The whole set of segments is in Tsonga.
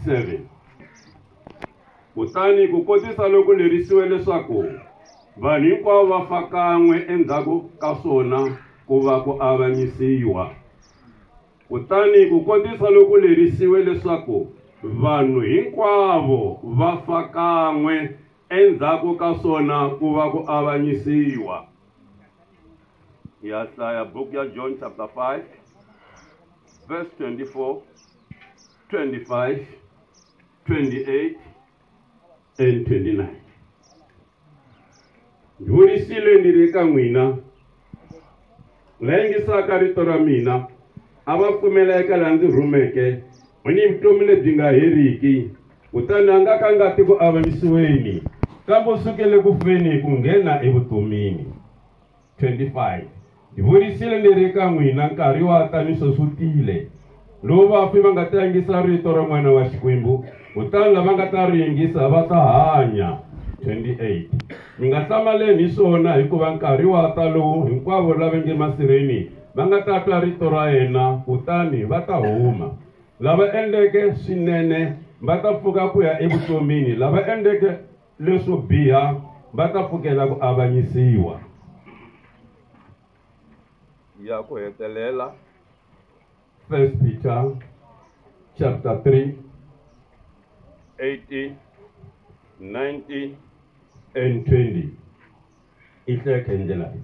7. Kutani ku kotisa loko lerisiwe leswaku vanhu hinkwavo va fa kan'we endzhaku ka swona ku va ku avanyisiwa. Kutani ku kotisa loko lerisiwe leswaku vanhu hinkwavo va fa kan'we endzhaku ka swona ku va ku avanyisiwa. Ya hlaya buku ya John chapter 5 verse 24, 25, 28 and 29. Vurisile ni ri ka n'wina la yingisaka rito ra mina a va pfumela eka laha ndzi rhumeke u ni vutomi lebyi nga heriki kutani a nga ka nga ti ku avanyisiweni kambe u sukele ku feni ku nghena evutomini. 25. Vurisile ni ri ka n'wina nkarhi wa ta ni sweswi tile lowu vafi va nga ta yingisa rito ra n'wana wa Xikwembu kutani lava nga ta ri yingisa va ta hanya. 28. Mi nga hlamaleni hi swona hikuva nkarhi wa ta lowu hinkwavo lava nge masirheni va nga ta twa rito ra yena kutani va ta huma. Lava endleke swinene va ta pfuka ku ya evutomini, lava endleke leswo biha va ta pfukela ku avanyisiwa. Ya ku hetelela 1 Peter chapter 3 18, 19 and 20. I hleke hi ndlela leyi.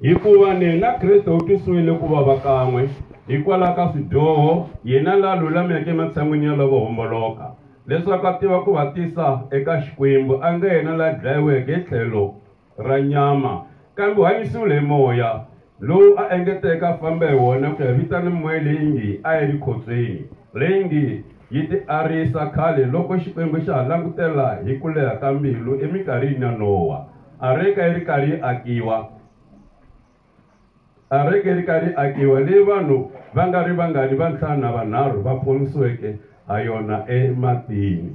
Hikuva nena Kreste u twisiwile ku vava kan'we hikwalaho ka swidyoho, yena la lulameke ematshan'wini ya lavo homboloka, leswaku a tiva ku va tisa eka Xikwembu, a nga yena la dlayiweke hi tlhelo ra nyama, kambe u hanyisiwile hi moya lowu a engeteke a famba hi wona ku ya vitana mimoya leyi ngi a yi ri khotsweni, leyi ngi yi ti arisa khale loko Xikwembu xa ha langutela hi ku leha ka mbilu eminkarhini ya Nowa. Areka yi ri karhi yi akiwa, areka yi ri karhi yi akiwa leyi vanhu va nga ri vangani va ntlhanu na vanharhu va ponisiweke ha yona ematini.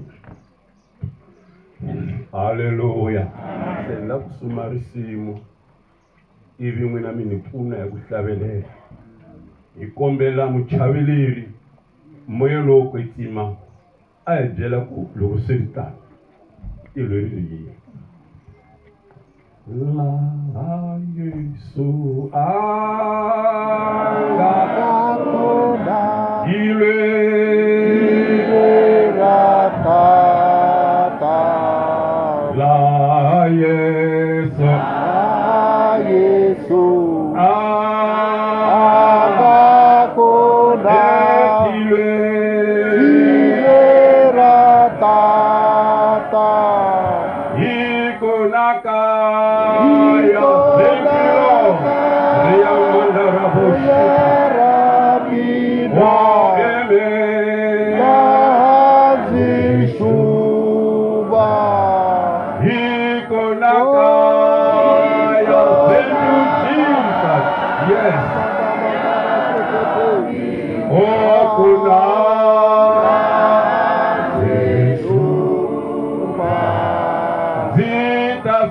Haleluya. Se ni lava ku suma risimu ivi n'wina mi ni pfuna hi ku hlavelela. Hi kombela muchaveleri moya lowo kwetsima a hi byela ku loko swi ri tano tilo ri ri yini. Laha Yesu a nga kona yilweni ra Tata. Laha Yesu, laha Yesu a nga kona etilweni ra Tata. Hikonakaya lempilo riyamandaraboshi wa eme hikonakaya. Thank you, Jesus. Yes. Oh, kuna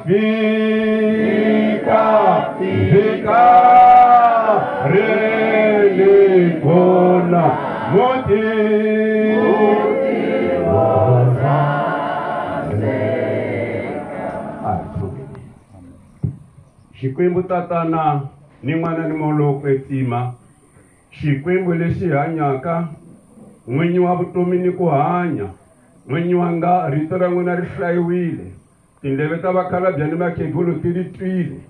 Fika, fika, rele kona, muti, Xikwembu tatana ni n'wana ni moya lowo kwetsima, Xikwembu lexi hanyaka, n'winyi wa vutomi ni ku hanya, n'winyi wa nga rito ra n'wina ri hlayiwile. Tindleve ta vakhalabya ni vakhegulu ti ri twile,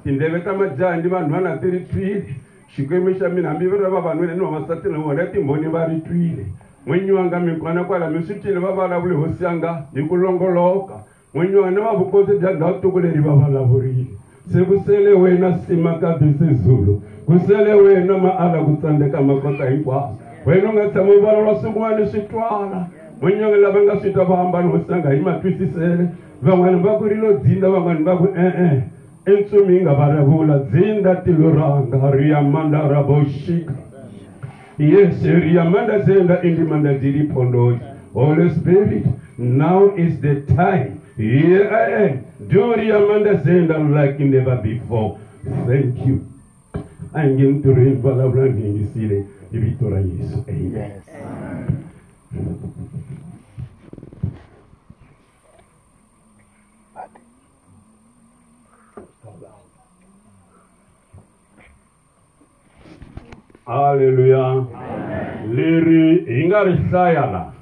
tindleve ta majaha ni vanhwana ti ri twile. Xikwembu xa mina hambi ri ra vavanuna ni vavasati na vona timbhoni va ri twile. N'winyi wa nga minkwana kwala mi swi twile va vulavule hosi yanga hi ku longoloka. N'winyi wa nga ni va vukosi bya ndhawu tiko leri va vulavurile. Se ku sele wena Simakadisizulu, ku sele wena maala ku tsandzeka makota hinkwaswo. Wena u nga tshama u vulavula swin'wana swi twala. N'winyi wa nga lava nga swi twa va hambana hosi yanga hi matwisisele. Van'wana va ku rilo dzinda, van'wana va ku e-e. I ntsumi yi nga vulavula dzinda tilo ranga riyamanda ra boshika. Yes, riyamanda zenda indimanda dziri phondoyi. Holy Spirit, now is the time. Here I am. Do riyamanda zenda like never before. Thank you. A nge ntirhweni vulavula ni yingisile. Hi vito ra Yesu, amen. Yes. Haleluya. Leri hi nga ri hlaya la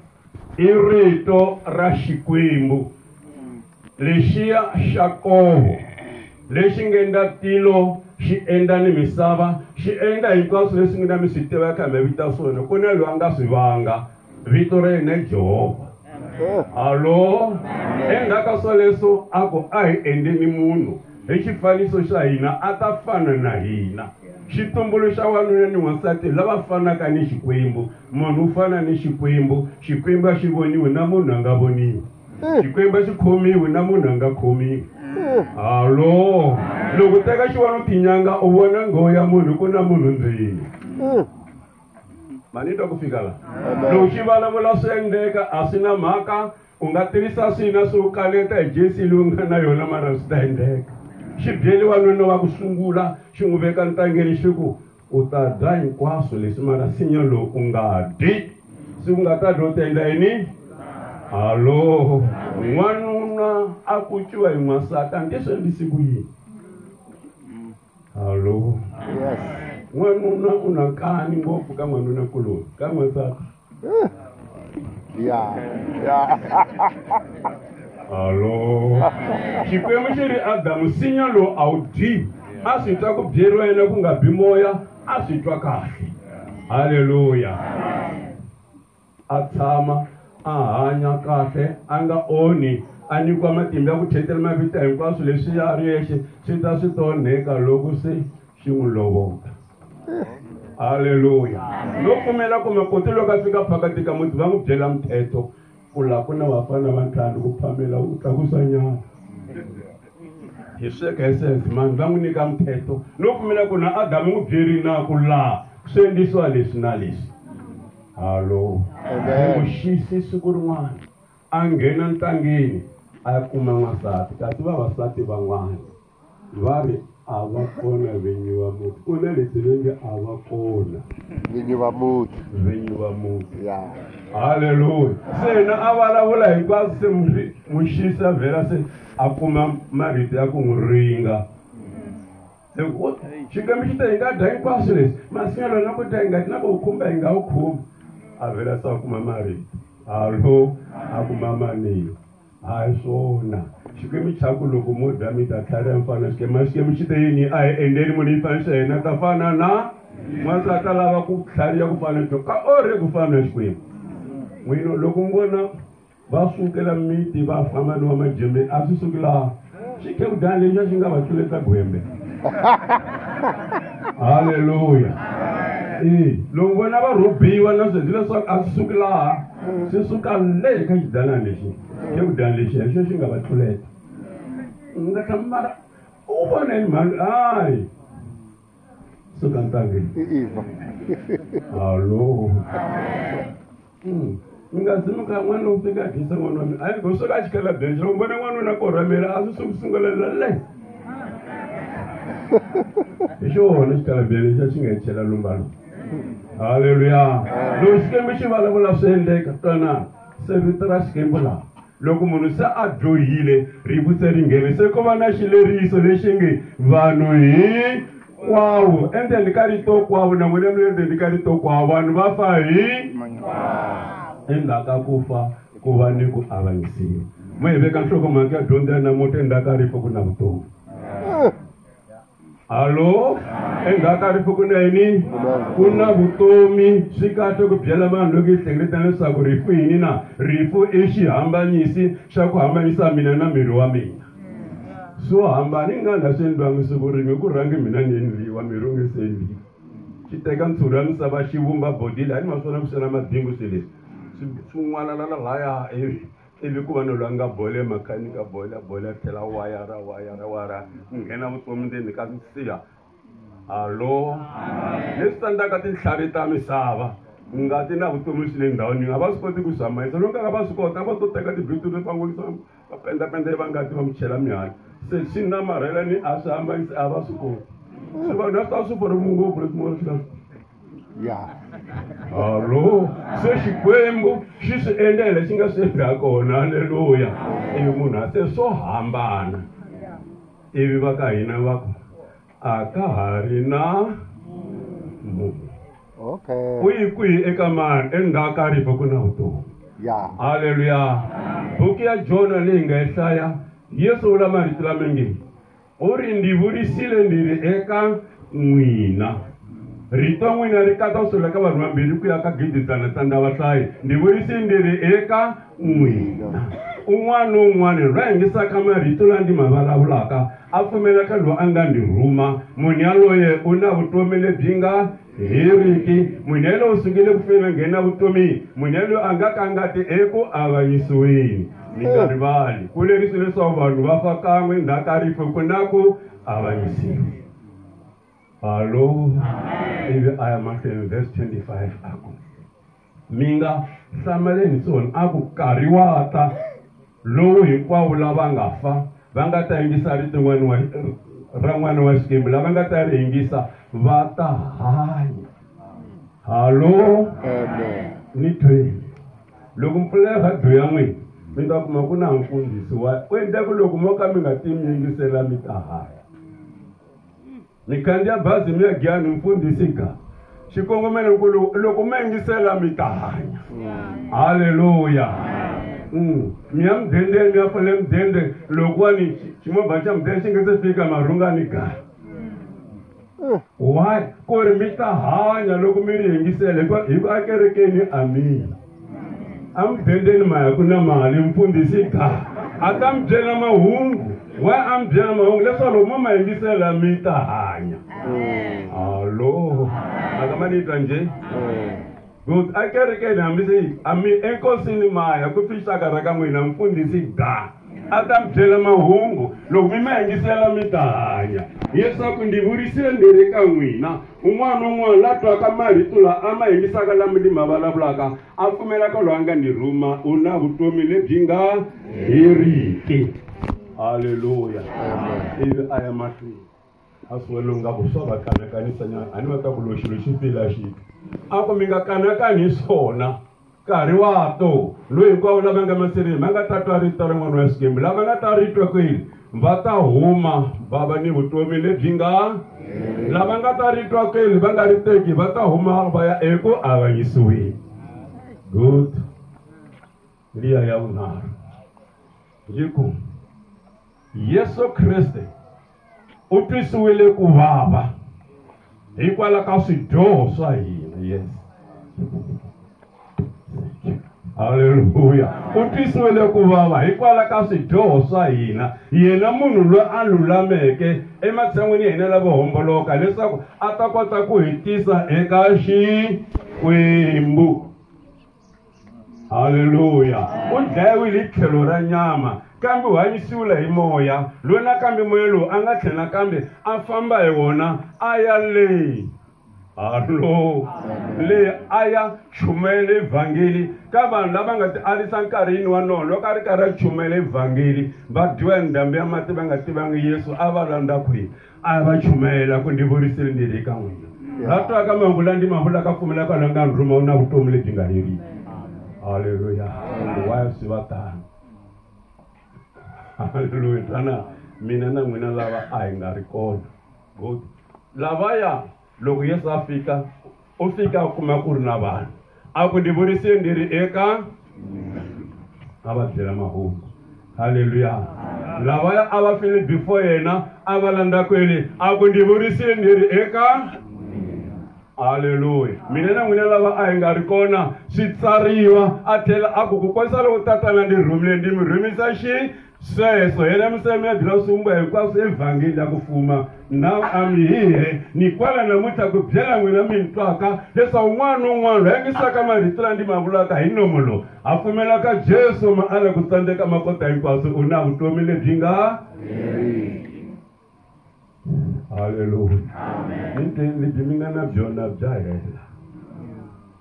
i rito ra Xikwembu lexiya xa koho lexi nga endla tilo, xi endla ni misava, xi endla hinkwaswo leswi n'wina mi swi tivaka hi mavito ya swona. Ku na loyi a nga swi vanga, vito ra yena i Jehovha. Alo, endzhaku ka swoleswo a ku a hi endleni munhu hi xifaniso xa hina, a ta fana na hina. Xitumbuluxa wanuna ni wansati lava fanaka ni Xikwembu. Munhu u fana ni Xikwembu, Xikwembu a xi voniwi na munhu a nga voniwi. Xikwembu a xi khomiwi na munhu a nga khomiwi. Alo, loko u teka xiwano tinyanga u vona nghoho ya munhu, ku na munhu ndzeni. Mani twa ku fika la. Loko xi vulavula swi endleka, a swi na mhaka. U nga tirhisa swina swo kaneta hi jesi leyi u nga na yona, mara swi ta endleka. Xi byele wanuna wa ku sungula, xi n'wi veka ntangeni, xi ku u ta dya hinkwaswo leswi, mara nsinya lowu u nga dyi. Se u nga ta dya u ta endla yini? Alo, n'wanuna a kuciwa hi n'wansati, a nge swi endlisi ku yini? Alo. Yes. N'wanuna u na nkani ngopfu ka n'wanuna kuloni, ka n'wansati. Yeah. Yeah. Alo. Xikwembu xi ri Adamu, nsinya lowu a wu dyi. A swi twa ku byeriwa yena ku nga bi moya, a swi twa kahle. Haleluya. A tshama a hanya kahle, a nga onhi, a nyikiwa matimba ya ku thetela mavito hinkwaswo leswi ya ri yexe swi ta swi tonheka loko se xi n'wi lovoka. Haleluya. No pfumela ku makoti loko a fika phakati ka muti va n'wi byela muthetho ku laha ku na vafana va ntlhanu ku phamela u tlakusa nyana. Hi sweka hi sense mani va n'wi nyika muthetho. No pfumela ku na Adamu n'wi byeri na ku laha swi endlisiwa leswi na leswi. Halo. Muxisi siku rin'wana a nghena ntangeni a kuma n'wansati, kasi vavasati van'wana va ri a va kona vinyi va muti. Ku na leti va nge a va kona vinyi va muti. Vinyi va muti. Yeah. Haleluya. Se yena a vulavula hinkwaswo, se muxisi a vhela se a kuma marito ya ku n'wi ringa. Xikwembu xi te hi nga dya hinkwaswo leswi, masinya lona ku dya hi nga na ku wu khumba hi nga wu khumbi. A vhela se a kuma marito. Alo, a kuma maniyo. Hayi swona. Xikwembu xa ku loko mo dya mi ta tlhariha mi fana na Xikwembu. Xikwembu xi te yini? A hi endleni munhu yi fana xa hina, ta fana na n'wansati a ta lava ku tlhariha ku fana na Xikwembu. Ka orhe ku fana na Xikwembu. N'wina loko mi vona va sukela miti va famba ni wa majembe, a swi suki laha. Xikhewudani lexi xi nga va tluleta gwembe. Haleluya. Loko vona va rhobiwa na sweswi leswaku a swi suki laha, swi suka le ka xidanani lexi. Xikhewudani lexi hi xo xi nga va tluleta. U nga tlhama mara u vona yini mhani? Hayi. Suka ntangeni. I Eva. Alo. Mi nga zimuka n'wana lowu fika a dyisa n'wana wa mina. A yi suka a chikela bench, loko vona n'wanuna korhamela, a swi suki sungulela le. Hi xona xikalabeni lexi xi nga hi chela lumba lowu. Haleluya. Loko Xikwembu xi vulavula swi endleka, twanana. Se vito ra Xikwembu laha. Loko munhu se a dyohile, rifu se ri nghene. Se ku va na xileriso lexi nge vanhu hinkwavo, endzeni ka rito kwavo, na n'wina mi le ndzeni ka rito kwavo, vanhu va fa hi endzhaku ka ku fa ku va ni ku avanyisiwa. Mo hi veka nhlokomhaka ya dyondzo ya namuntlha, endzhaku ka rifu ku na vutomi. Alo, endzhaku ka rifu ku na yini? Ku na vutomi. Swi kahle ku byela vanhu loko hi hlengeletana leswaku rifu yini na? Rifu i xihambanyisi xa ku hambanyisa mina na miri wa mina. Swo hambana i nga na swi endliwanga siku rin'we, ku rhangi mina ni endliwa, miri wu nge se endliwa. Xi teka ntshuri ya misava xi vumba body leyi, a ni ma swona ku xana madingu swilo leswi. Swi n'walalala laya ivi ku va na loyi a nga bola makhanika, bola, bola, tlhela wayara, wayara, wayara, ku nghena vutomi ndzeni ka nsiha. Alo, leswi tsandzaka tintlhari ta misava, ngati na vutomi swi le ndhawini yin'we, a va swi koti ku swi hambanyisa. Loko nga va swi kota, va to teka tibitulu va ngopfu, va pendapenda va ngati va mi chela mihandzu. Se swi namarhela ni a swi hambanyisi, a va swi koti. Swi vanhu a swi ta swi pfuna ngopfu leswi mo swi Yeah. Hallo se Xikwembu xi swi endla lexi nga swi endla kona halleluya ivi munhu a se swo hambana ivi va ka hina va ku a ka ha ri na munhu. Okay. Kwihi kwihi eka mani endzhaku ka rifu ku na vutomi. Yeah. Halleluya. Buku ya Jona leyi nga yi hlaya Yesu vula marito lama nge u ri ndzi vurisile ndzi ri eka n'wina. Rito n'wina ri katsa kusukela ka vanhu vambirhi ku ya ka gididzana tsandza vahlayi. Ndzi vurisile ndzi ri eka n'wina. Un'wana na un'wana loyi a yingisaka marito lawa ndzi ma vulavulaka a pfumela ka loyi a nga ndzi rhuma munhu yaloye u na vutomi lebyi nga heriki munhu yaloye u sukile ku feni a nghena vutomini munhu yaloye a nga ka nga ti eku avanyisiweni mi nga rivali ku lerisiwe leswaku vanhu va fa kan'we ndzhaku ka rifu ku na ku avanyisiwa. Hallo ivi a ya mahlweni verse 25 a ku mi nga hlamaleni swona a ku nkarhi wa ta lowu hinkwavo lava nga fa va nga ta yingisa rito ra n'wana wa Xikwembu lava nga ta ri yingisa va ta hanya. Hallo Amen. Ni tweni loko mi pfula radio ya n'wina mi ta kuma ku na mfundhisi wa u endla ku loko mo ka mi nga ti mi yingisela mi ta hanya. Mi khandziya bazi mi ya Giyani mfundhisi ga xikongomelo nkulu loko mi yingisela mi ta hanya. Halleluya. Mi ya mudendeni mi ya pfula mudende lokuwani ximovha xa mudende xi nga se fika marhungani ga. Why? Ku ri mi ta hanya loko mi ri yingisela hi ku akerekeni amina. A mudendeni ma ya ku na mali mfundhisi ga a ta mi byela mahungu. Why a mi byela mahungu leswaku loko mo ma yingisela mi ta hanya. Hallo a ka ma ni twa njhe? Good. A kerekeni hambi se a mi enkosini maya ku fixaka ra ka n'wina mfundhisi ga a ta mi byela mahungu loko mi ma yingisela mi ta hanya. Leswaku ndzi vurisile ndzi ri ka n'wina un'wana na un'wana la twaka marito lawa a ma yingisaka lama ndzi ma vulavulaka a pfumelaka loyi a nga ni rhuma u na vutomi lebyi nga heriki. Halleluya. Ivi a ya mahlweni a swi nga ku swa va kanakanisa nyana a ni va ta ku lo xilo xi file a xi a ku mi nga kanakani hi swona nkarhi wa to loyi hinkwavo lava nga masirheni va nga ta twa rito ra n'wana wa Xikwembu lava nga ta ri twa kwini va ta huma va va ni vutomi lebyi nga lava nga ta ri twa kwini va nga ri teki va ta huma va ya eku avanyisiweni. Good. Liya ya vunharhu yi ku Yesu Kriste u twisiwile ku vava hikwalaho ka swidyoho swa hina. Yes. Halleluya. U twisiwile ku vava hikwalaho ka swidyoho swa hina yena munhu loyi a lulameke ematshan'wini ya hina lavo homboloka leswaku a ta kota ku hi tisa eka Xikwembu. Halleluya. U dlayiwile hi tlhelo ra nyama kambe u hanyisiwile hi moya loyi nakambe moya lowu a nga tlhela nakambe a famba hi wona a ya le hallo le a ya chumayela evhangeli ka vanhu lava nga ti alisa nkarhini wa noho loko a ri karhi a chumayela evhangeli va dyiwa hi ndhambi ya mati va nga tivangi Yesu a va landza kwihi a va chumayela ku ndzi vurisile ndzi ri ka n'wina la twaka mahungu la ndzi ma vulaka pfumelaka loyi nga ni rhuma u na vutomi lebyi nga heriki. Halleluya. Why swi va tano? Halleluya. Tana mina na n'wina lava a hi nga ri kona. Good. Lavaya loko Yesu a fika u fika a kuma ku ri na vanhu a ku ndzi vurisile ndzi ri eka a va byela mahungu. Halleluya. Lavaya a va file before yena a va landza kwele a ku ndzi vurisile ndzi ri eka. Halleluya. Mina na n'wina lava a hi nga ri kona swi tsariwa a tlhela a ku ku kombisa loko tatana ndzi rhumile ndzi mi rhumisa xi sweswo yena misava ya byela swivumbiwa hinkwaswo evhangeli ya ku fuma. Now I'm here ni kwala namuntlha ku byela n'wina mi ni twaka leswaku un'wana na un'wana loyi a yingisaka marito lawa ndzi ma vulaka hi nomo lowu a pfumelaka Jesu ma ala ku tsandzeka makota hinkwaswo u na vutomi lebyi nga Halleluya. Ni tweni lebyi mi nga na byona bya hela.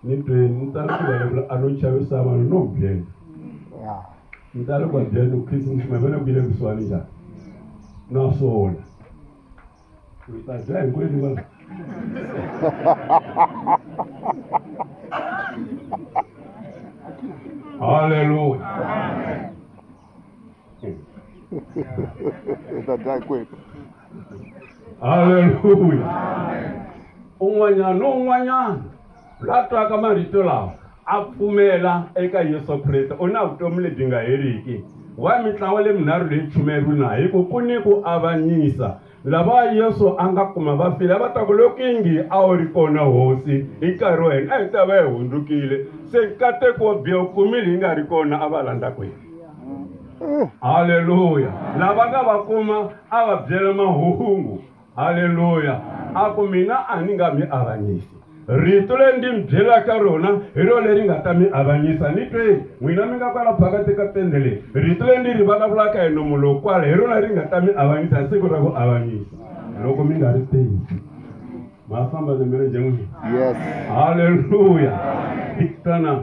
Ni tweni ni tala ku vulavula a no chavisa vanhu no byela. Ni tala ku va byela ku Khisimusi ma vona ku yi le kusuhani njhani naswona hi ta dya hinkwenu va. Haleluya. Haleluya. Un'wanyana ni un'wanyana la twaka marito lawa a pfumela eka Yesu Kreste u na vutomi lebyi nga heriki. Wa mitlawa leminharhu leyi chumayeriwi na hi ku ku ni ku avanyisa lava Yesu a nga kuma va file va ta ku loko ingi a wu ri kona hosi hi nkarhi wa hina a hi ta va hi hundzukile se nkateko wo biha u kumile hi nga ri kona a va landza kwihi. Haleluya. Lava nga va kuma a va byela mahungu. Haleluya. A ku mina a ni nga mi avanyisi. Rito leri ndzi mi byelaka rona hi rona leri nga ta mi avanyisa. Ni twe n'wina mi nga kwala phakati ka tende leyi. Rito leri ndzi ri vulavulaka hi nomu lowu kwala hi rona ri nga ta mi avanyisa siku ra ku avanyisa. Loko mi nga ri tivi. Ma famba na mina njhe n'wina? Yes. Haleluya. Tana.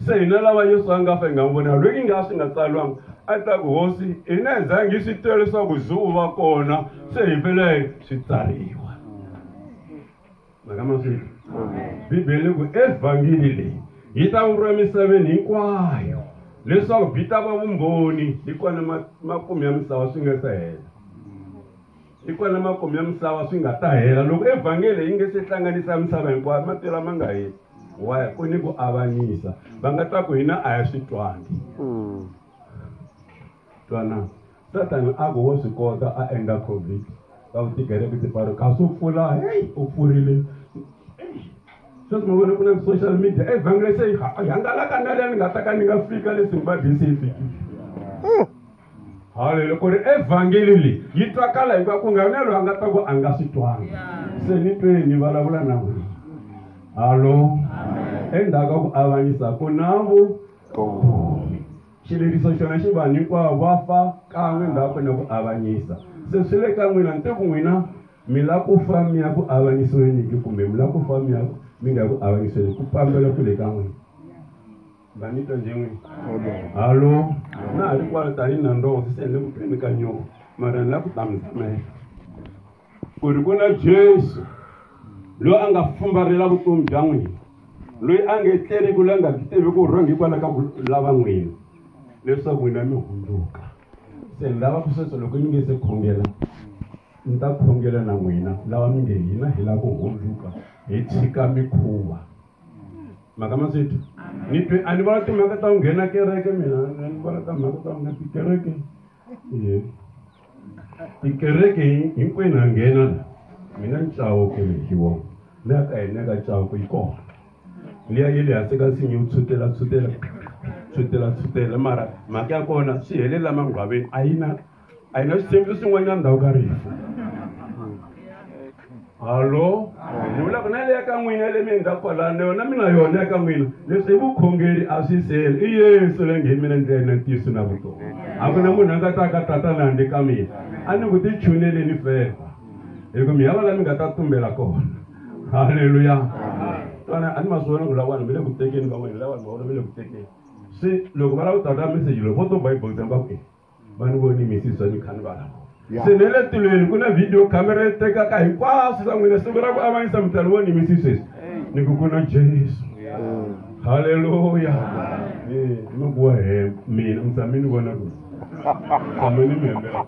Se hina lava Yesu a nga fa hi nga n'wi vona loko inga swi nga tsariwanga a ta ku hosi hina hi zangi swi tiva leswaku zu u va kona se hi vele swi tsariwa. Mhaka maswiti. Bibele ku evhangeli leyi yi ta vuriwa emisaveni hinkwayo leswaku byi ta va vumbhoni hikwalaho makumu ya misava swi nga se hela. Hikwalaho makumu ya misava swi nga ta hela loko evhangeli yi nge se hlanganisa misava hinkwayo matilo lama nga heli. Wa ku ni ku avanyisa va nga ta ku hina a hi swi twangi. Twana Satani a ku wo swi kota a endla COVID va ku tikereke ti pfariwa kasi u pfula hey u pfurile. Sweswi mi vona ku na social media evhangeli se yi hangalaka na leyi ni nga ta ka ni nga fika le Zimbabwe se yi fikile. Haleluya. Ku ri evhangeli leyi yi twakala hinkwako ku nga na loyi a nga ta ku a nga swi twangi. Se ni tweni vulavula na n'wina. Halo. Endzhaku ka ku avanyisa ku na vutomi. Xileriso xona xi vanhu hinkwavo va fa kan'we ndzhaku na ku avanyisa. Se swi le ka n'wina ni ku n'wina mi lava ku fa mi ya ku avanyisiweni kumbe mi lava ku fa mi ya mi nga ku avanyisiweni ku pambela ku le ka n'wina. Va ni twa njhe n'wina? Halo. Na ha ri kwala tanihi na ndoho se ni le ku tweni ka nyoka mara ni lava ku ta mi zamela. Ku ri ku na Jesu loyi a nga fumbarhela vutomi bya n'wina, loyi a nga etleriki, loyi a nga byi tivi ku rhonga hikwalaho ka ku lava n'wina leswaku n'wina mi hundzuka. Se ni lava ku sweswo loko mi nge se khongela ni ta khongela na n'wina lava mi nge hina hi lava ku hundzuka hi tshika mikhuva. Mhaka maswiti ni twe a ni vona timhaka ta ku nghena kereke mina ni vona timhaka ta ku nghena tikereke. Tikereke hinkwenu ha nghena la mina Chauke hi wona leya ka hina ka Chauke yi kona liya yi le hansi ka nsinya wu tshutela tshutela tshutela tshutela mara mhaka ya kona swi helela mangwaveni a yi na xitshembiso xin'wanyana ndhawu ka rifu. Halo. Ni vula ku na leya ka n'wina le mi endlaka kwalano na yona mi na yona ya ka n'wina leswi i vukhongeri a swi seli i Yesu leyi nge hi mina ndlela na ntiyiso na vutomi. A ku na munhu a nga ta ka tatana handle ka mina a ni ku ti chuneleni feva hi ku mi hava la mi nga ta tumbela kona. Haleluya. Twana a ni ma swi vona ku lavanhu mi le ku tekeni van'wana lavanhu va vona mi le ku tekeni se loko va lava ku tata message loko vo to bible va ku va ni voni misisi ni kha ni vulavula. Se ne le tilweni ku na video camera yi tekaka hinkwaswo swa n'wina siku ra ku avanyisa mi ta ni voni misisi sweswi ni ku ku na Jesu. Haleluya. Ni ku wa he mina mi tshame ni vona ku tshame ni mi hembela.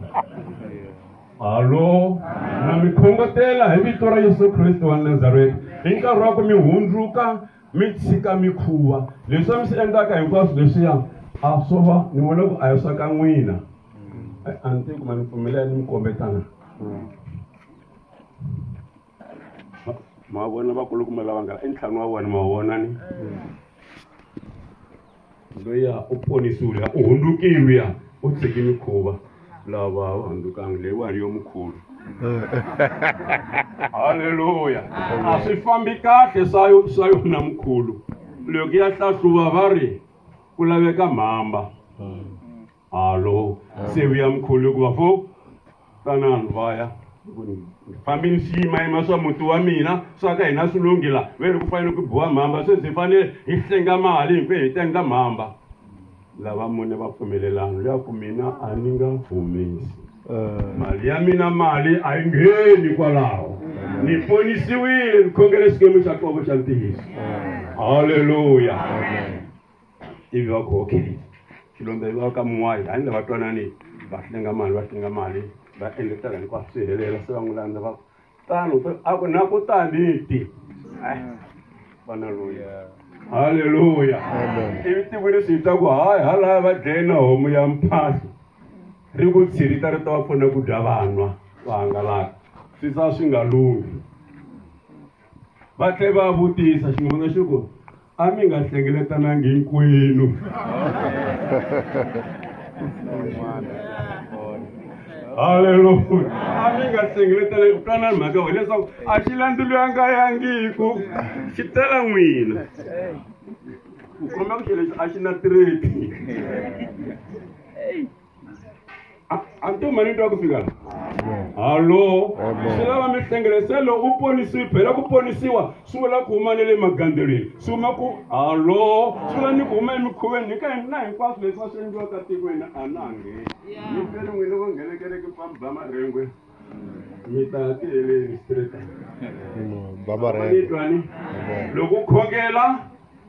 Halo. Na mi khongotela hi vito ra Yesu Kreste wa Nazareta hi nkarhi wa ku mi hundzuka mi tshika mikhuva leswi mi swi endlaka hinkwaswo leswiya a swo va ni vona ku a hi swa ka n'wina. A ni tivi ku ma ni pfumelela ni mi kombetana. Ma vona vakulukumba lava nga i ntlhanu wa vona ma vona ni loyiya u ponisiwile u hundzukile ya u tshiki mikhuva lava va hundzukangi leyiwani yo mkhulu. Haleluya. A swi fambi kahle swa yona mkhulu loko ya hlahluva va ri ku laveka mhamba. Halo. Se vuya mkhulu hikuva fo tanani va ya fambi ni swiyimayima swa muti wa mina swa ka hina swi lunghila ve ri ku fanele ku biwa mhamba sweswi hi fanele hi hlenga mali hinkwenu hi tenga mhamba. Lava mune va pfumelelana loyi a ku mina a ni nga humesi mali ya mina mali a yi ngheni kwalaho. Ni ponisiwile ni khongele Xikwembu xa kovo xa ntiyiso. Haleluya. Ivi va ku okay. Xilondza va ka Muwayi a ni lava twanani va hlenga mali va hlenga mali va endletela hinkwaswo swi helela se va n'wi landza va tano a ku na ku taniti. Vana loyi. Haleluya. Ivi tivoni swi ta ku hayi halaya va dlaye na homu ya mphahlo. Ri ku tshirita ri ta va pfuna ku dya vanwa va hangalaka. Swi sa swi nga lunghi. Va tlhe va vutisa xin'wana xi ku a mi nga hlengeletanangi hinkwenu. Haleluya. A mi nga hlengeletanangi ku twana mhaka wa leswaku a xi landzulanga yangiku xi tela n'wina. Ku komba ku xilo lexi a xi na tireti. A ni mani twa ku fika la. Hallo. Swi lava mi hlengeleselo u ponisiwe phela ku ponisiwa swi vula ku huma ni le magandzelweni swi huma ku hallo swi vula ni ku huma emikhuveni hi ka na hinkwaswo leswi va swi endliwaka tikweni a na ha ngheni. Mi twele n'wina vo nghena kereke ba marhengwe mi ta tiheleni straight. Ba marhengwe. Twani loko u khongela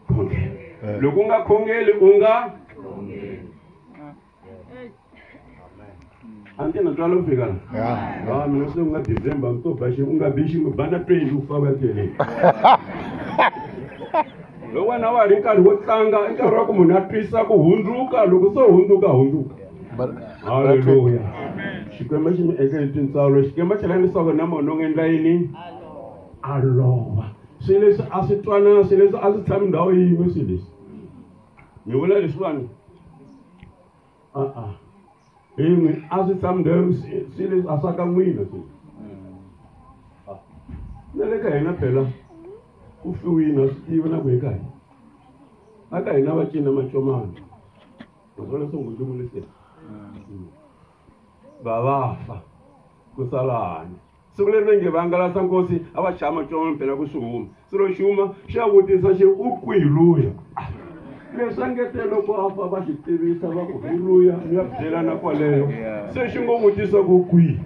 khongela loko u nga khongeli u nga Anti na twala ku fika la. Yeah. Ah, mina se u nga December mi to ba xi u nga bi xi ba na 20 u famba tlheleni. Loko wena wa ri nkarhi wo tlanga i nkarhi wa ku munhu a twisa ku hundzuka loko se hundzuka hundzuka. Haleluya. Xikwembu xi mi endlele tintswalo Xikwembu xi lava leswaku na munhu u nga endla yini? A lova. Swilo leswi a swi twanana swilo leswi a swi tshami ndhawu yin'we swilo leswi. Mi vula leswiwani? A-a. Hi a swi tshami ndhawu swilo leswi a swa ka n'wina swilo. Na le ka hina phela ku fiwile a swi tivi na ku hi ka hina. A ka hina va cina macomani. Naswona swi ngundlungulise. Va va fa ku sala hanya. Siku leri va nge va hangalasa nkosi a va chaya macomani phela ku swi huma. Se loko xi huma xi ya vutisa xi u kwihi luya? Leswi a nge te loko a fa va xi tivisa va ku hi luya mi ya byelana kwaleyo. Se xi ngo vutisa ku kwihi?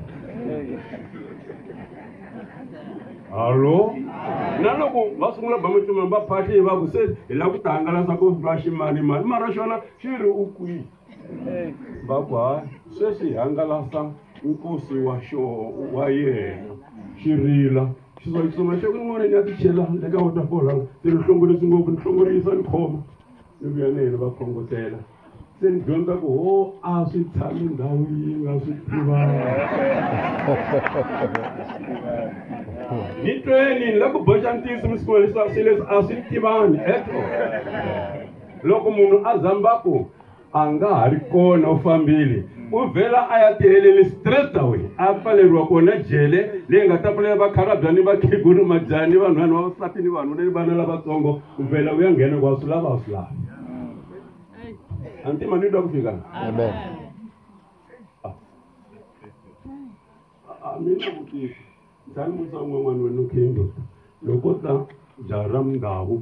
Hallo? Na loko va sungula ba macomani va phahli va ku se hi lava ku ta hangalasa ku va ximanimani mara xona xi ri u kwihi? Va ku ha sweswi hi hangalasa nkosi wa wa yena xi rila xi swa xi ku n'wana ni ya ti chela le ka waterfall hala se ni hlongorisi ngopfu ni hlongorisa ni khoma ni vuya na yena va khongotela se ni dyondza ku ho a swi tshami ndhawu yin'we a swi tivani. Ni tweni ni lava ku boxa ntiyiso mi swi kuma leswaku swilo leswi a swi tivani at all. Loko munhu a zamba ku a nga ha ri kona u fambile u vhela a ya tiheleni straight away a pfaleriwa kona jele leyi nga ta pfulela vakhalabya ni vakhegulu majaha ni vanhwana vavasati ni vanhu ni vana lavatsongo u vhela u ya nghena ku a swi lava a swi lavi. A ni timani twa ku fika? Amen. A mina vutisa njhani musa un'wana wena u khindo loko ta jaha ra mundhawu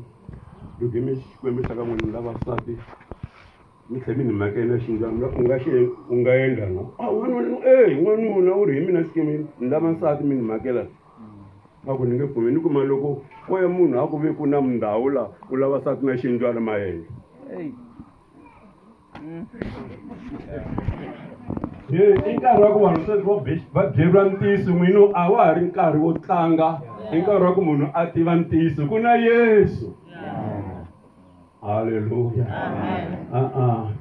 loko mi Xikwembu xa ka n'wina lavasati mi tlhe mi ni mhakela xinjhani u nga xi u nga endla na a n'wanuna n'wanuna u ri hi mina Xikwembu ni lava nsati mi ni mhakela a ku ni nge pfumeli ni kuma loko ko ya munhu a ku ve ku na mundhawu la u lava nsati na xinjhani ma endla. I nkarhi wa ku vanhu se va byeriwa ntiyiso n'wini a wa ha ri nkarhi wo tlanga i nkarhi wa ku munhu a tiva ntiyiso ku na Yesu. Haleluya. A-a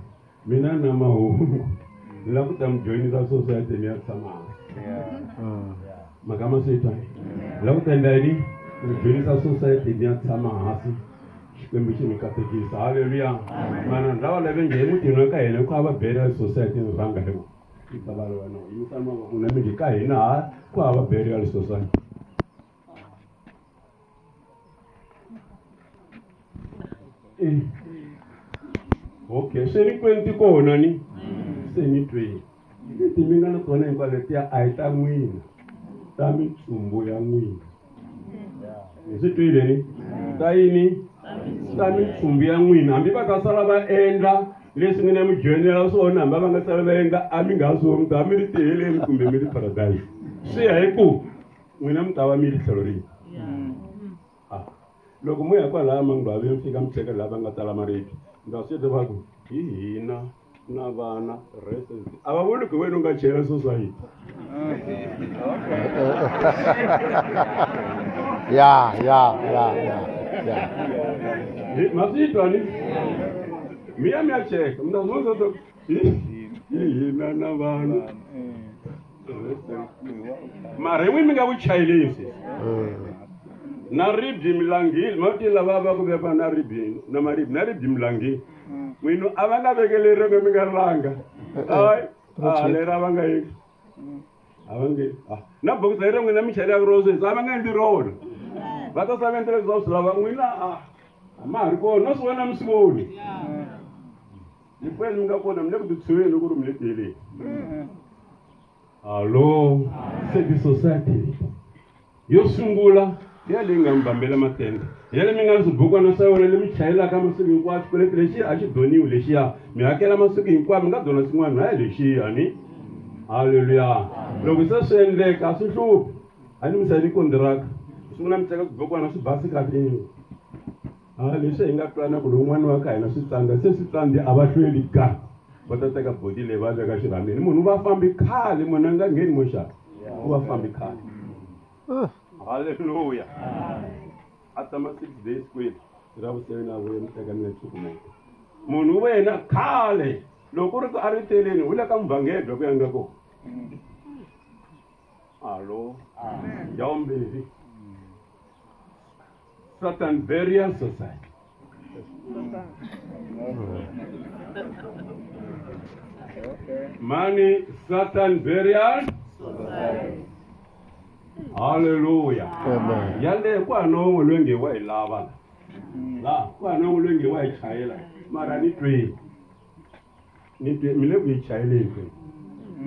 mina na mahungu ni lava ku ta mi joyinisa society ni ya tshama hansi. Mhaka ma swi twa? Ni lava ku ta endla yini? Mi joyinisa society ni ya tshama hansi. Xikwembu xi mi katekisa. Haleluya. Mana lava lave nge emutini wa ka hina ku hava burial society ni rhanga hi vona. Ta va wena yimisa mavoko na mi nge ka hina ha ku hava burial society. Okay, se ni 20 kona ni se ni 20. Leti mi nga na tona hinkwato letiya a hi ta n'wina ta mitsumbu ya n'wina. Hi swi twile ni? Ta yini? Ta mitsumbu ya n'wina. Hambi va ta sala va endla leswi n'wina mi joyinela swona hambi va nga sala va endla a mi nga swi voni a mi ri tiheleni kumbe mi ri paradise. Swi ya hi ku N'wina mi ta va mi ri tlhelo rihi? Loko mo ya kwalaya mangwavi mi fika mi cheka laha va nga tala maribye, mi ta swi twa va ku hi hina na vana rest. A va vuli ku wena u nga chela society. Yeah, yeah, yeah, yeah, yeah. Ma swi twa ni? Mi ya mi ya cheka, mi ta swi vona leswaku hi hina na vana. Mara hi n'wi mi nga ku chayeleni sweswi. Na ribye mi langhile, ma ti lava va ku veka na ribye na maribye, na ribye mi langhile. N'wina a va nga vekeli rin'we mi nga ri langa. Hayi, a leri a va nga endli. A va nge, na bokisi leri n'wina mi chayelaka rona sweswi a va nga endli rona. Va ta sala endla leswi va swi lava, n'wina a ma ha ri kona, no swi vona mi swi voni. Hinkwenu mi nga kona mi le ku titshuweni loko ri mi le teleni. Hallo, se ti-society yo sungula ya leyi nga mi bambela matende, ya leyi mi nga ni swibukwana swa yona leyi mi chayelaka masiku hinkwawo, xikweleti lexiya a xi doniwi lexiya, mi hakela masiku hinkwawo, mi nga dona xin'wana, hayi lexiya ni. Halleluya. Loko se swi endleka a swi hluphi, a ni mi sayini kondiraka, mi sungula mi teka swibukwana swi basi kahle. A leswi hi nga twana ku lowun'wana wa ka hina swi tsandza, se swi tsandze a va hlweli ga. Va ta teka body leyi va veka xirhamini. Munhu u va fambi khale, munhu a nga ngheni moxaka. U va fambi khale. Halleluya. A tshama 6 days kwini, ra vu 7 a vuya mi teka mi ya cukumeta. Munhu u wena khale, loko ku ri ku a ri teleni, u le ka muvhangedwa ku ya nga kona. Alo. Ya vumbirhi. Satan Burial Society. Mani Satan Burial Society. Hallelujah. Amen. Yale ku hana un'we loyi nge wa hi lava la. La ku hana un'we loyi nge wa hi chayela. Mara ni twi. Ni twi mi le ku hi chayeleni kwe.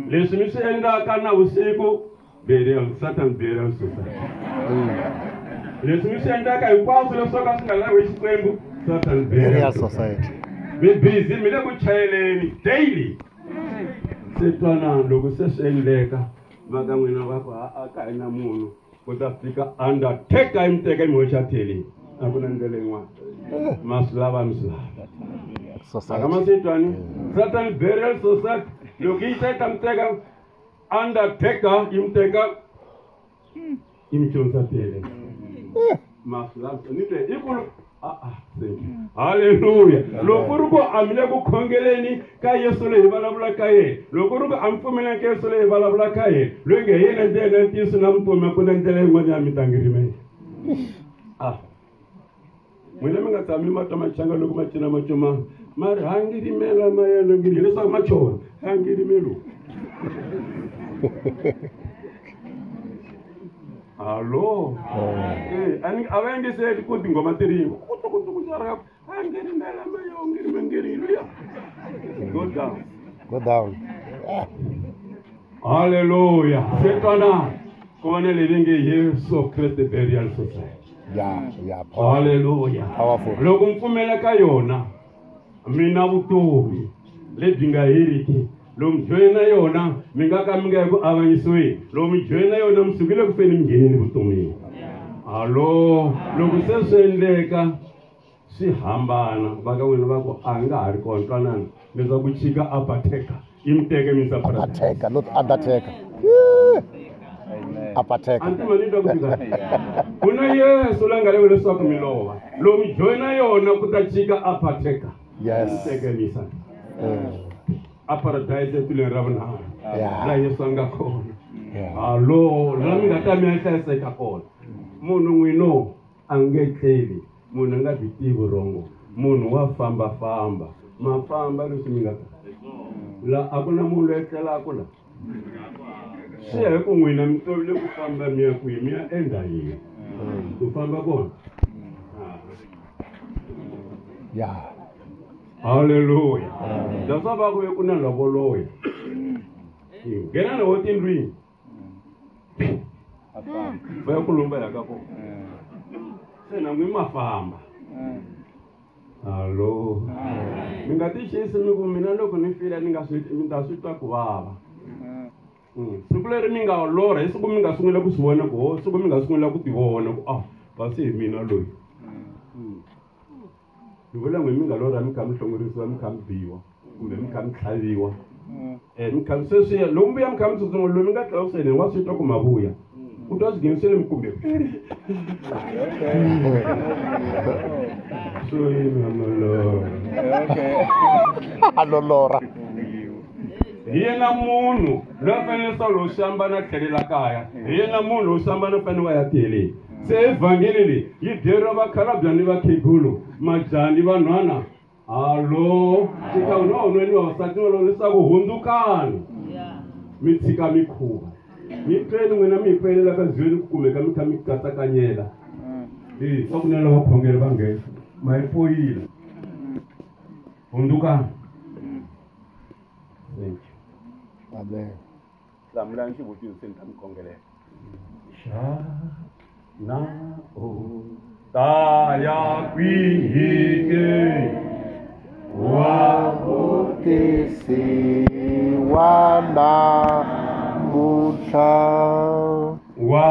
Leswi mi swi endlaka na vusiku burial Satan Burial Society. Leswi mi swi endlaka hinkwaswo leswo ka swi nga lavi Xikwembu Satan Burial Society. Mi busy mi le ku chayeleni daily. Se twanani loko se swi endleka va ka n'wina va ku a ka hi na munhu ku ta fika undertaker yi mi teka yi mi hoxa theleni, a ku na ndlela yin'wana. Ma swi lava mi swi lava. Society. Aka ma swi twani? Satan Burial Society loko yi ta yi ta mi teka undertaker yi mi teka yi mi chonisa theleni. Ma swi lava ni twe i ku Halleluya. Loko ku ri ku a mi le ku khongeleni ka Yesu loyi hi vulavulaka yena, loko ku ri ku a mi pfumeleni ka Yesu loyi hi vulavulaka yena, loyi nge hi yena ndlela ya ntiyiso na vutomi, a ku na ndlela yin'wana ya mi tangirimela. N'wina mi nga tshami ma twa machanga loko ma cina ma cuma, ma ri hangirimela ma yena ngiri, hileswaku ma chona hangirimelo. Hallo. A va yingiseli ku tinghoma ti rin'we. Hangirimela ma yo ngiri luya. Go down. Go down. Hallelujah. Se twana ku va na leyi nge Yesu Kreste Burial Society. Yeah, yeah. Hallelujah. Powerful. Loko mi pfumela ka yona, mi na vutomi lebyi nga heriki. Loko mi joyina yona, mi nga ka mi nga yi ku avanyisiweni. Loko mi joyina yona, mi sukile ku feni mi nghenile vutomini. Hallo. Loko se swi endleka swi hambana, va ka n'wina va ku a nga ha ri kona, twanani leswaku chika Apatheka yi mi teke mi yisa paradise. Apatheka, not Undertaker. Apatheka. A ni tivi ni twa ku fika. Ku na Yesu loyi a nga lavi leswaku mi lova. Loko mi joyina yona ku ta chika Apatheka. Yes. Mi teke mi yisa. A paradise etilweni ra vunharhu. Yeah. Laha Yesu a nga kona. Yeah. Hallo, laha mi nga ta mi ya hlayiseka kona. Munhu n'wino a nge tleli, munhu a nga byi tivi vurhongo, munhu wa fambafamba, ma famba leswi mi nga ta. La a ku na munhu loyi tlelaka la. Swi ya hi ku n'wina mi tolovele ku famba mi ya kwihi, mi ya endla yini. Ku famba kona. Yeah. Hallelujah. That's why va ku ve ku na lovoloya. Nghena na wo tindlwini. Va ya ku lomba ya ka kona. Se na n'wi ma famba. Hallo. Mi nga ti xisi mi ku mina loko ni file ni nga swi mi ta swi twa ku vava. Siku leri mi nga lorha hi siku mi nga sungula ku swi vona ku ho siku mi nga sungula ku ti vona ku a kasi hi mina loyi. Ni vula n'we mi nga lorha mi kha mi hlongorisiwa mi kha mi biwa kumbe mi kha mi tlhaviwa. Mi kha sweswiya loko mi vuya mi kha mi tsutsuma loyi mi nga tlhela ku wa swi twa ku ma vuya. U twa swi nghenisele mi kumbe. Swo yini malorha. A lo lorha. Hi yena munhu loyi a fanele Sawulo u sambana tlhelela kaya. Hi yena munhu loyi sambana fanele wa ya tiheleni. Se evhangeli leyi yi byeriwa vakhalabya ni vakhegulu, majaha ni vanhwana. Hallo, xikan'we na vavanuna ni vavasati leswaku hundzukani mi tshika mikhuva. Mi tweni n'wina mi hi pfelela ka zweni ku kumeka mi kha mi katsakanyela. Wa kunene lava khongela va nghena ma yi poyila. Hundzukani. Thank you. Amen. Hlamulani xivutiso se ni ta mi khongelela. Xana u ta ya kwihi ke? Wa vutisiwa namuntlha. Wa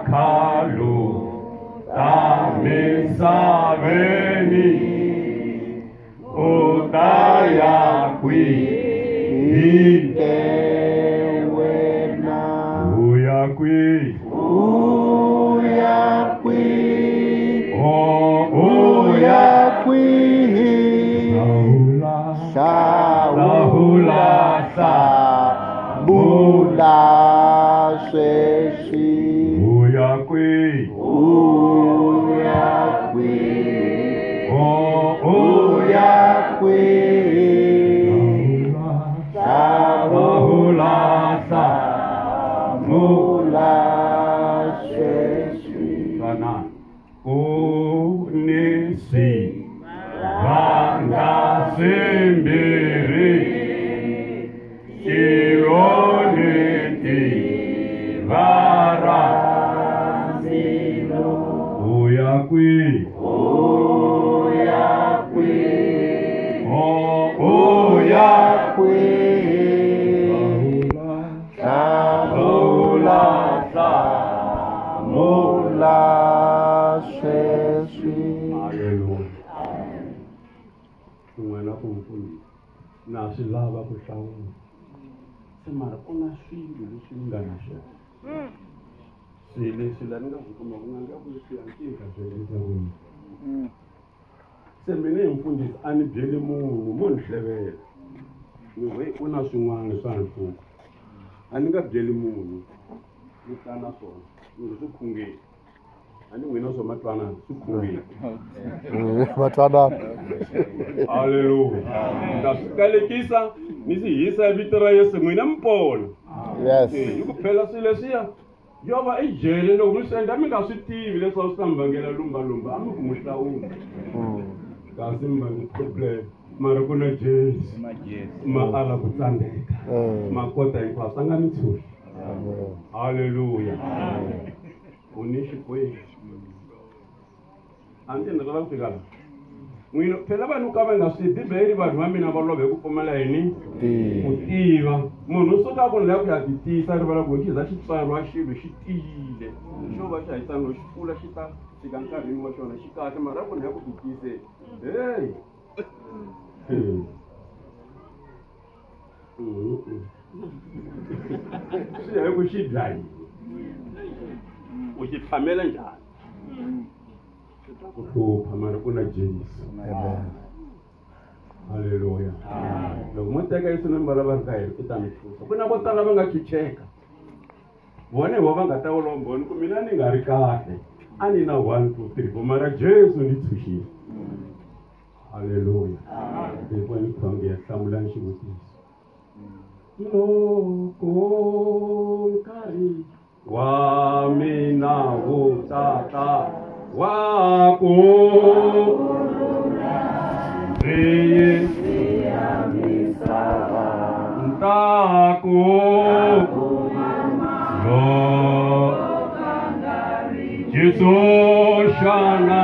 khalo ta misaveni u ta ya kwihi ke wena? U ya kwihi? U ya kwihi? Oh, u ya kwihi? Hlawula, hlamula sweswi. U ya kwihi? U ya kwihi? Oh, u ya kwihi? Hlawula, hlamula sweswi. Twanana. U ni swivandla swimbirhi, xirho ni tiva ra ndzilo. U ya kwihi? U ya kwihi? Oh, u ya kwihi? Hlawula, hlamula sweswi. Haleluya. N'wina ku mfundhisi na swi lava ku hlawula. Se mara ku na swilo leswi mi nga na swona. Swilo leswi la ni nga swi kuma ku nga ku swi ya nkingha byelisa n'wina. Se mina hi mfundhisi a ni byeli munhu mo ni hlevela. Ni we ku na swin'wana swa ni hlupha. A ni nga byeli munhu ni ta na swona ni swi khungeni. A ni n'wina swo matwanana swi khungeni. Matwanana. Haleluya. Ni ta swi kalekisa ni swi hisa vito ra Yesu n'wina mi pona. Yes. Hi ku phela swilo leswiya yo va i jele loko mi swi endla mi nga swi tivi leswaku swi ta mi vangela lumbalumba a mi ku mu hlawula. Kasi mi vange problem. Mara ku na Jesu. Ma ala ku tsandzeka. Ma kota hinkwaswo a nga mi tshunxi. Haleluya. U ni Xikwembu. A ni lava ku fika laha. N'wina phela vanhu ka va nga swi Bibele yi ri vanhu va mina va lova hi ku pfumala yini? Ku tiva. Munhu u suka ku la ku ya titisa rivala ku xi za xi tswariwa xilo xi tiyile. Xo va xi hayisana xi kula xi ta fika nkarhini wa xona xi kahle mara ku ni ya ku titise. Hey. Swi ya hi ku xi dya yini. U xi phamela njhani? Swi ta ku hlupha mara ku na Jesu. Amen. Haleluya. Loko mo teka Yesu ni mbala va ri ka yena i ta mi thusa. Ku na vo tala va nga chucheka. Vona hi vo va nga ta vula vumbhoni ku mina ni nga ri kahle. A ni na 1 2 3 4 mara Jesu ni tshunxile. Haleluya. Before ni khongela hlamulani xivutiso. Loko nkarhi wa mina wu ta ta wa ku ndzi ta ku lo Jesu xana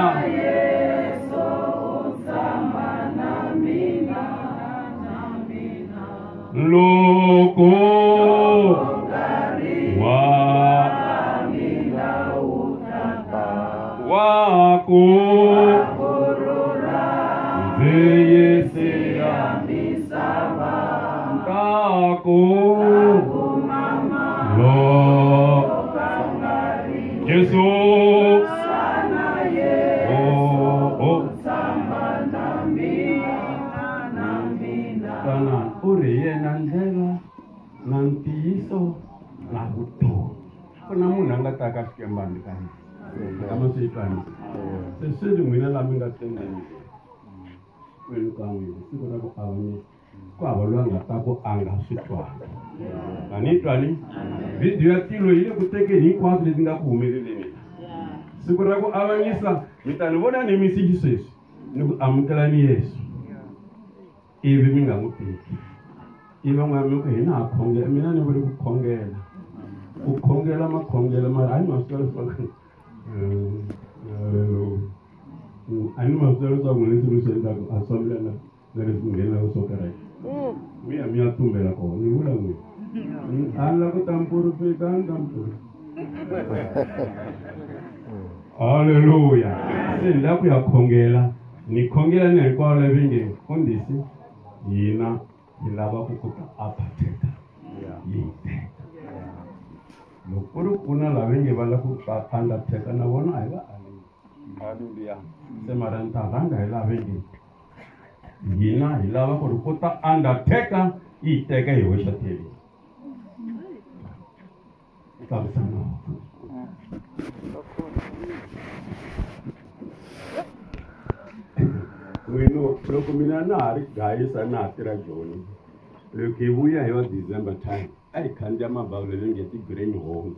loko Mesiya ntaku lo Jesu oh tana u ri yena ndlela na ntiyiso na vutomi ku na munhu a nga ta ka Xikwembu handle ka yena kama swi twani se swi ri n'wina la mi nga tengeni kwenu ka n'wina siku ra ku avanyisa ku hava loyi a nga ta ku a nga swi twanga a ni twani vhidiyo ya tilo yi le ku tekeni hinkwaswo leswi nga ku humeleleni siku ra ku avanyisa mi ta ni vona ni yimisi xisweswi ni ku amukela ni Yesu ivi mi nga n'wi teki ivi van'wana mi ku hina ha khongela mina ni vuli ku khongela ku khongela makhongelo mara a ni ma swi tiva leswaku a ni ma swi tiva leswaku leswi mi swi endlaka a swi fambelana na leswi mi nghenelaka swo kereke mi ya mi ya tumbela kona ni vula n'wina a ni lava ku ta mi porofeta a ni ta mi porofeta halleluya se ni lava ku ya khongela ni khongela ni hinkwavo lava nge mfundhisi hina hi lava ku ku ta apatheka yi teka loko ku ri ku na lava nge va lava ku ta undertaker na vona a hi va aleli halleluya se mara ni ta rhanga hi lava nge hina hi lava ku ri ku ta undertaker yi teka hi hoxa tv tlakusa mavoko n'wino loko mina na ha ri gayisa na ha tirha joni loko hi vuya hi va December time a hi khandziya mabazi leyi nge ti-green home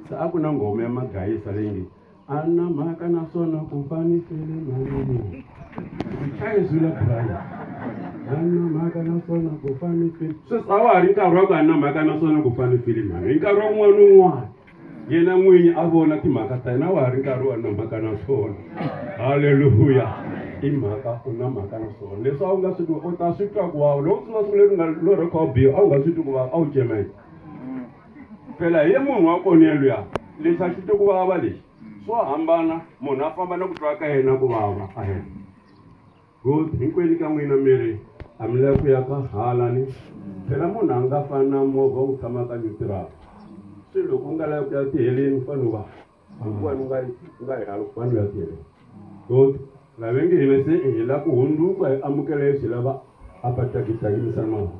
se a ku na nghoma ya magayisa leyi nge a na mhaka naswona ku fanisele mali chayezula Brian a na mhaka naswona ku fanisele sweswi a wa ha ri nkarhi wa ku a na mhaka naswona ku fanisele mali hi nkarhi wa un'wana na un'wana yena n'winyi a vona timhaka ta yena a wa ha ri nkarhi wa na mhaka naswona halleluya i mhaka u na mhaka naswona leswi a wu nga swi twi u ta swi twa ku vava loko swi nga siku leri nga lorho kha u biha a wu nga swi twi ku vava a wu cemeka phela hi munhu wa kona yelwiya lexi a xi twi ku vava lexi swo hambana munhu a famba na ku twa ka yena ku vava a hena good hinkwenu ka n'wina mi ri a mi lavi ku ya ka halani phela munhu a nga fani na movha wu tshama ka nyutiraka se loko u nga lavi ku ya tiheleni u fanele u va hikuva u nga u nga yi hala ku fanele u ya tiheleni good lava nge hina se hi lava ku hundzuka hi amukela Yesu hi lava a patakisa mavoko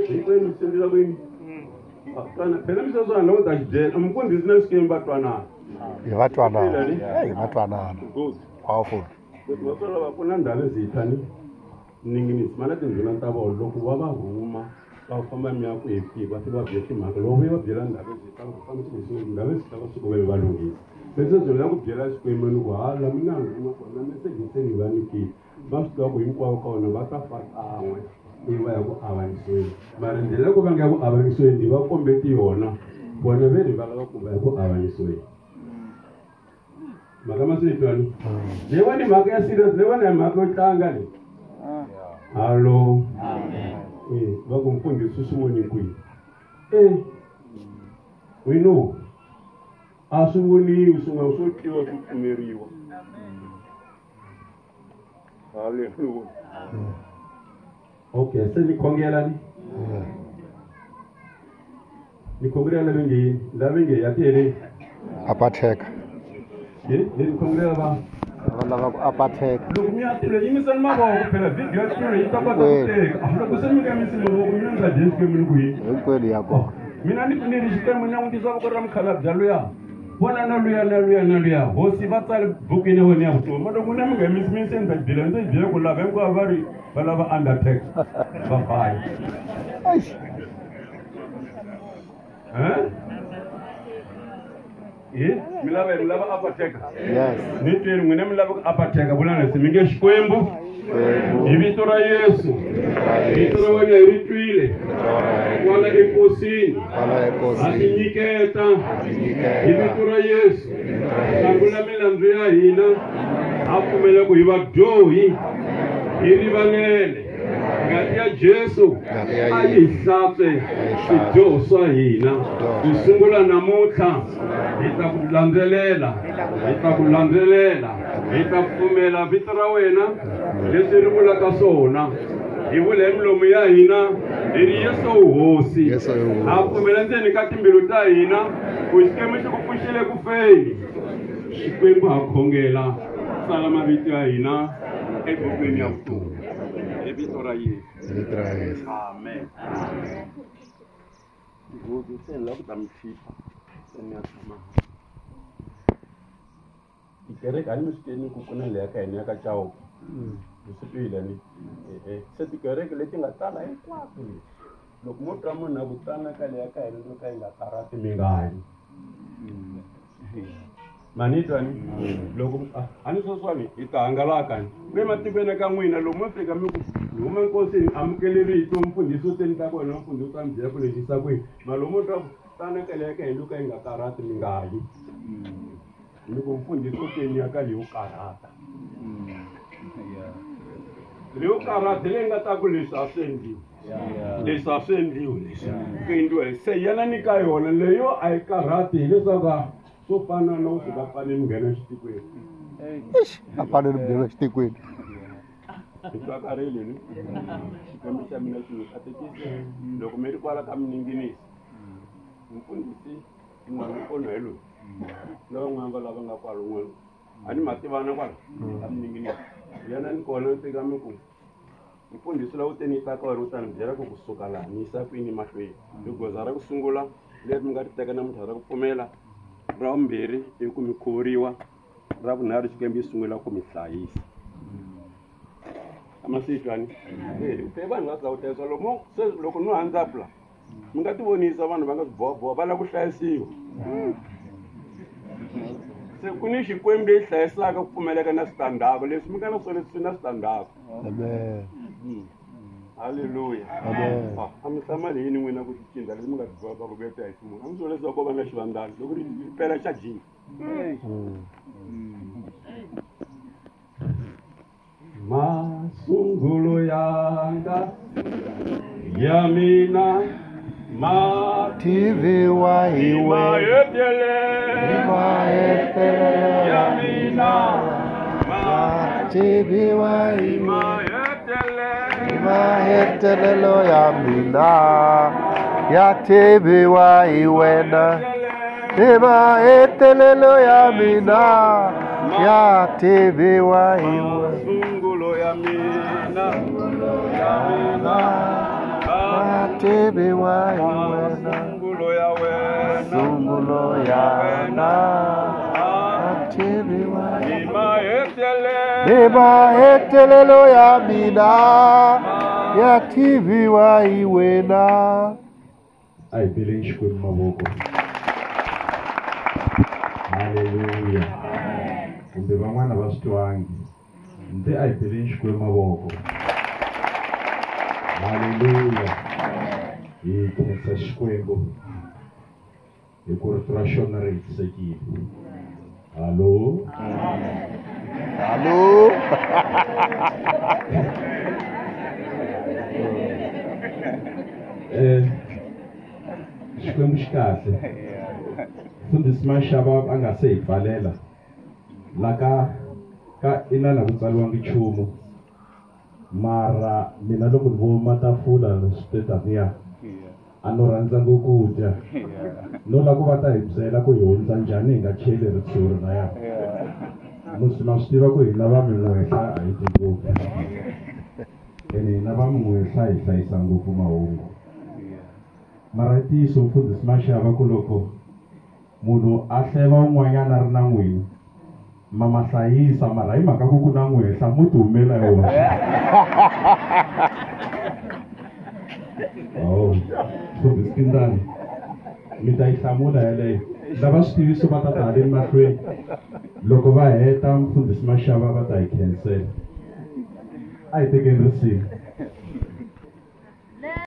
hinkwenu swi endlela ku yini twana phela miswa loko ta xi byela mfundhisi na Xikwembu va twanana hi va twanana hi va twanana powerful vatswari lava ku na ndhawu zitha ni ninginisi ma na tindhuna ta vona loko va va huma va famba miako hi kwihi va fika va byela timhaka loko vuya va byela ndhawu zitha va famba swilo ndhawu zitha va suka va va lunghisa leswi byi la ku byela Xikwembu ni ku hala mina nghena kona meseji se ni va nyikile va swi tiva ku hinkwavo ka vona va ta fa kan'we ivi va ya ku avanyisiweni mara ndlela ku va nga ya ku avanyisiweni ni va kombeti yona vona ve ri va lava ku va ya ku avanyisiweni mhaka ma swi twani leyiwani mhaka ya serious leyiwani a mhaka yo tlanga leyi hallo va ku mfundhisi swi voni kwihi e n'wino a swi voniwi swin'wana swo twiwa swi pfumeriwa halleluya okay se ni khongela ni ni khongela lava nge yini lava nge ya tiheleni apatheka ni khongela va va lava ku apatheka loko mi ya tilo yimisani mavoko phela video ya tilo yi ta kota ku teka loko se mi nga yimisi mavoko mina ni nga dyi Xikwembu ni ku yini hinkwenu ya kona mina ni ni ri Xikwembu ni langutisa voko ra mukhalabye luya vona na luya na luya na luya hosi va tsale bukwini ya wena ya vutomi ma loko n'wina mi nga yimisi mi se ni ta byela ndzi byela ku lava hinkwavo va ri va lava undertaker va bye mi lava mi lava apatheka yes ni tweli n'wina mi lava ku apatheka vulana se mi nge Xikwembu hi vito ra Yesu vito ra wena hi ri twile kwala enkosini ha tinyiketa hi vito ra Yesu hlangula milandzu ya hina ha pfumela ku hi vadyohi hi rivalele Ngati ya Jesu a yi hlantswe swidyoho swa hina. Ku sungula namuntlha hi ta ku landzelela, hi ta ku landzelela, hi ta pfumela vito ra wena leswi ri vulaka swona. Hi vula hi milomu ya hina hi ri Yesu u hosi. Ha pfumela ndzeni ka timbilu ta hina ku Xikwembu xi ku pfuxile ku feni. Xikwembu ha khongela, tsala mavito ya hina ebukwini ya vutomi. Hi vito ra Yesu. Vito ra Yesu. Amen. Gogo se ni lava ku ta mi hlipha se ni ya tshama. Tikereke a ni mi swi tivi ku ku na leya ka hina ya ka Chauke. Mi swi twile ni? Se tikereke leti nga tala hinkwato leti. Loko mo twa munhu a ku tana ka leya ka hina yo ka yi nga karhati mi nga yi. Ma ni twa ni? Loko a ni sweswiwani hi ta hangalaka ni. Ku ematikweni ka n'wina loko mo fika mi ku ni huma nkosini amukele rito mfundhisi u te ni ta kona mfundhisi u ta mi byela ku lexi yisa kwihi. Mara loko mo twa ku tana ka leya ka hina yo ka yi nga karhati mi nga yi. Ni ku mfundhisi u te ni ya ka leyo karhata. Leyo karhata leyi nga ta ku leswi a swi endliwi. Leswi a swi endliwi leswi. Ku endliwa se yena ni ka yona leyo a yi karhati hileswaku swo fana na u fika paneni mi nghena exitikweni. A paneni mi nghena exitikweni. Hi twakarile ni? Xikwembu xa mina xi mi katekise loko mi ri kwala ka mininginisi. Mfundhisi n'wana u onha hi loyi. Na van'wana va lava nga kwala un'wana. A ni ma tivana kwala ka mininginisi. Yena ni kona ni fika mi ku mfundhisi lowu te ni ta ka wena u ta ni byela ku kusuka laha ni yisa kwini mahlweni. Hi goza ra ku sungula leri mi nga ri teka namuntlha ra ku pfumela, ra vumbirhi i ku mi khuvuriwa, ra vunharhu Xikwembu xi sungula ku mi hlayisa. A ma swi twa ni? Se vanhu va swi lava ku hlayisiwa. Loko se loko no handza pula mi nga ti vonisa vanhu va nga swi bohaboha va lava ku hlayisiwa. Se ku ni Xikwembu lexi hlayisaka ku pfumeleka na switandzhaku leswi mi nga na swona swi na switandzhaku. Amen. Hallelujah. Amen. A mi hlamali yini n'wina ku cinca leswi mi nga swi boha ku veta hi ximunhu. A mi swi vona leswaku ko va na xivandlana loko ri pela xa jini. Masungulo yanga ya mina ma tiviwa hi wena. Mahetelelo ya mina ma tiviwa hi Mahetelelo mahetelelo ya mina ya tiviwa hi wena. Mahetelelo ya mina ya tiviwa hi wena. Masungulo ya mina ya mina ya tiviwa hi wena. Masungulo ya wena Sungulo ya wena ya tiviwa hi mahetelelo mahetelelo ya mina ya tiviwa hi wena. A hi beleni Xikwembu mavoko. Haleluya. Kumbe van'wana va swi twangi. Ndzi a hi beleni Xikwembu mavoko. Haleluya. Hi khensa Xikwembu hi ku rito ra xona ri hetisekile. Hallo. Hallo. Xikwembu xi kahle. Mfundhisi Mashava a nga se hi pfalela la ka inana ku tsariwangi nchumu. Mara mina loko ni vo matafula swi te taniya a no rhandza ngopfu ku dya. No lava ku va ta hi byela ku hi hundza njhani hi nga cheli ritshuri na ya. Musi ma swi tiva ku hina va min'wehla a hi dyi ngopfu. Ene hina va min'wehla hi hlayisa ngopfu mahungu. Mara i ntiyiso mfundhisi Mashava ku loko munhu a hleva un'wanyana a ri na n'wina ma ma hlayisa mara hi mhaka ku ku na n'wehla mo ti humela hi woxe. Oh, mfundhisi Tindani mi ta yi hlamula yeleyo. Lava swi tiviso va ta ta haleni mahlweni loko va heta mfundhisi Mashava va ta hi khensela. A hi tekeni risimu.